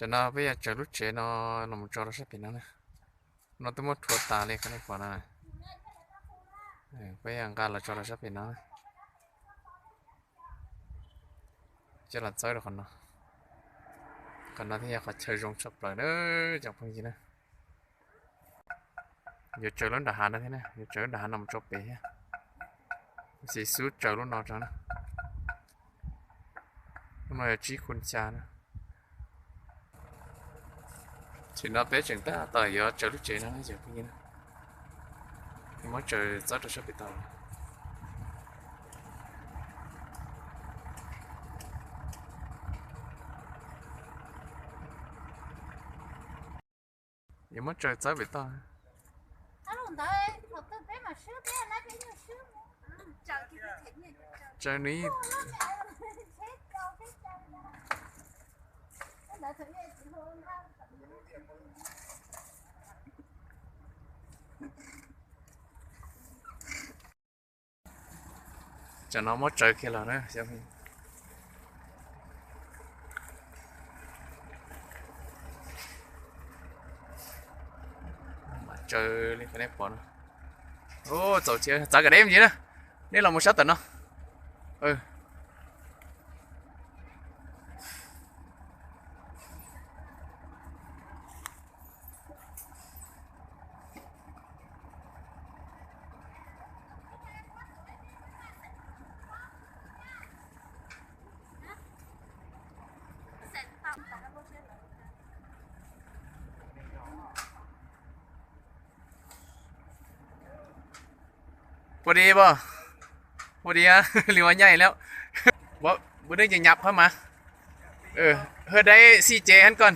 No peb yuav tsaws lub tsev no los tso rau sab pem no na. No twb muab rhuav tas li, koj nej pom no. Peb yuav nqa los tso rau sab pem no. Coj los txawb rau qhov no. Qhov no thiaj yog qhov chaw zoo tshaj plaws na, cov phooj ywg na. Yuav tsaws lub nram hav no thiab na, yuav tsaws lub nram hav no mus tso pem thiab. Tab sis xub tsaws lub no tso na. Lub no yog tsib khu xya na. Tam sim no peb tseem tab tom yuav tsaws lub tsev no na cov phooj ywg na. Muab tsaws txawb rau sab pem tau. Yuav muab tsaws txawb pem toj. Tsaws nws. Tam no muab tsaws kiag los na. Tsaws li nej pom no. Txaus cia, txav kam deb me ntsis na. Nej los mus sab tom no. Puas di puas? Puas di, li ua nyaij lawm. Puas dwb ces nyab phab mas. Hwj dai xij ces hab koj.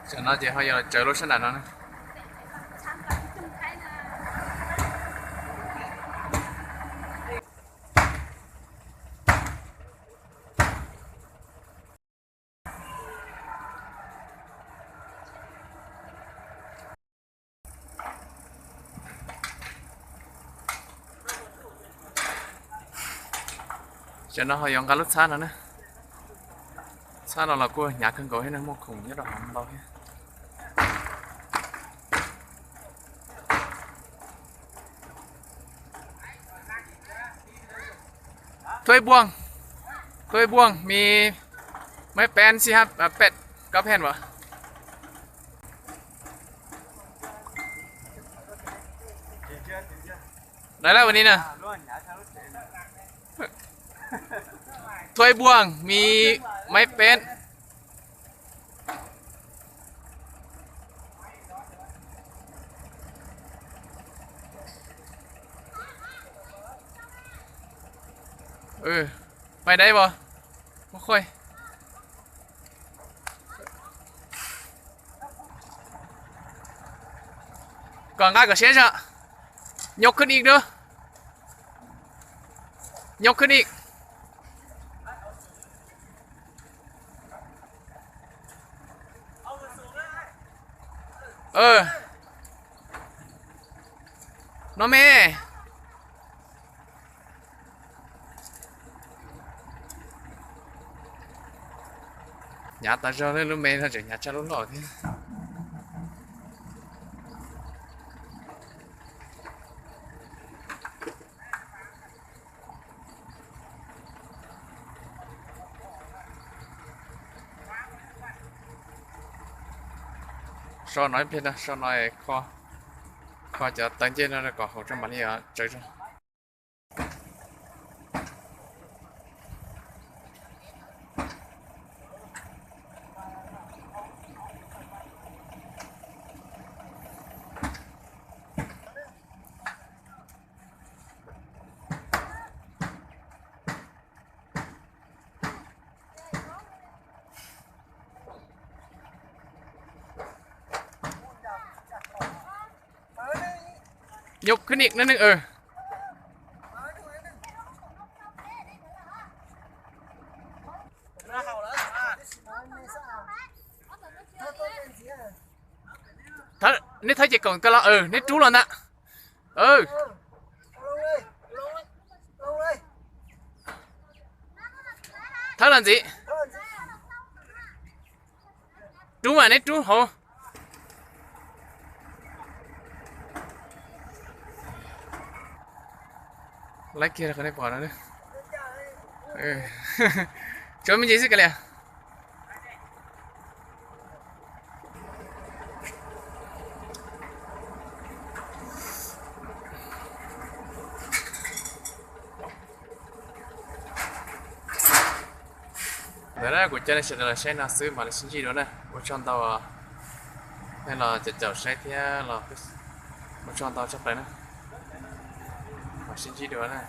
Tam no ces ho yuav los tsaws lub sab nram no na. Tam no ho yuav nqa lub txhab no na. Txhab no los kuj hnyav kawg nkaus thiab na, muaj khoom nyob rau hauv ntau thiab. Thuê buồng. Thuê buồng, mì, máy pén, xin hát, à, pet, có phen không? Đấy là vấn đề nè. Thuê buồng, mì, máy pén. Ừ, mày đây bò. Không khôi. Còn nqa cov siab zog. Nhôขึ้นอีก nữa. Nhôขึ้นอีก. Ờ. Nó me. Hnyav tas zog, lub me no tseem hnyav tshaj lub loj thiab. So no ib pliag, so no kho, kho cov taw ncej no kom haum tso mam li tsaws tso. Nhôขึ้นอีกนิดนึง เออ. Neb thawb ces koom koj los, neb rub los ntag. Thawb los ntxiv. Rub mas neb rub hauv. Laib kiag rau qhov nej pom no. Tsuav me ntsis xwb kav liam. Ntawd na, kuv coj nej sawv daws los saib no xwb mam li sib ntsib dua na. Ua tsaug ntau nej los caum caum saib thiab los, ua tsaug ntau tshaj plaws na. Mam sib ntsib dua na.